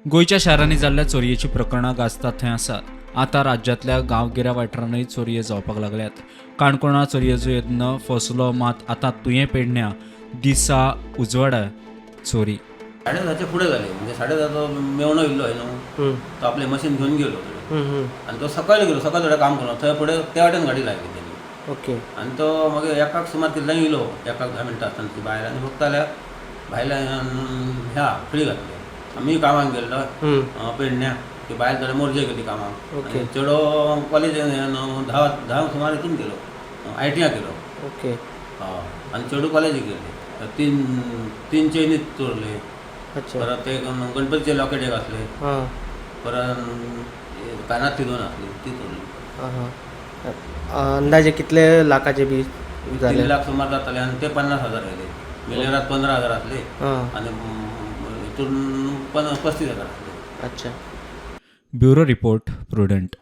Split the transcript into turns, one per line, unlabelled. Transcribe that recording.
गोंयच्या शारांनी जाल्ल्या चोरयेची प्रकरणां गाजतात थंय आसात. आतां राज्यांतल्या गांवगिऱ्या वाठारांनी चोरये जावपाक लागल्यात. काणकोणा चोरयेचो यत्न फसलो मात आतां तुयें पेडण्यां दिसा उजवाडा चोरी.
10:30च्या फुडें जाले, म्हणजे 10:30चो मेवणो येयल्लो हय न्हू, तो आपलें मशीन घेवन गेलो थंय. आनी तो सकाळी गेलो, सकाळ थोडें काम करून थंय फुडें त्या वाटेन गाडी लायली तेणी. आनी तो मागीर एकाक सुमार कितल्यांक येयलो, 1:10 आसतना ती बायल आनी फक्त जाल्यार भायल्यान ह्या खळी घातली. आमी कामाक गेल्लो पेडण्या, ती बायल थोडे मोरजे गेली कामाक. आनी चेडो कॉलेज 10 सुमार हितून गेलो, आयटीआय गेलो. हय, आनी चेडूं कॉलेजीक गेले. तीन तीन चेनी चोरले. परत एक गणपतीचे लॉकेट एक असले. परत कानातली दोन असली, ती चोरली.
हां हां अंदाजे कितले लाखाचे बी
3
जाले?
लाख सुमार जाताले आनी ते 50,000 येयले. मिलेरात 15,000 असले आनी हितून 35,000 असले.
अच्छा.
Bureau report, Prudent.